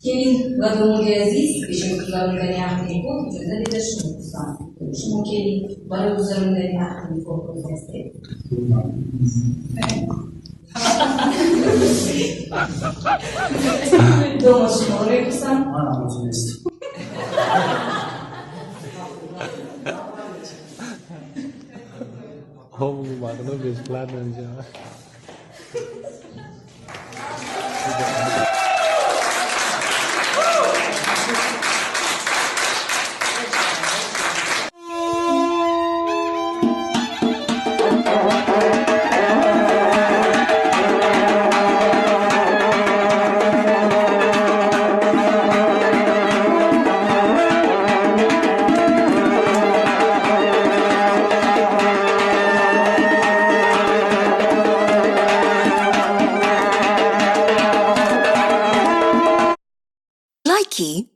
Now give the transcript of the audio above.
Келин ва домоди азиз, пеш аз гузарондани ақди никоҳ иҷоза дида шумо пурсам: шумо, келин, барои гузарондани ақди никоҳ розӣ ҳастед? Домод, шуморо мепурсам. Манам розӣ нест. Мардум бесплатно мешавад. Likey.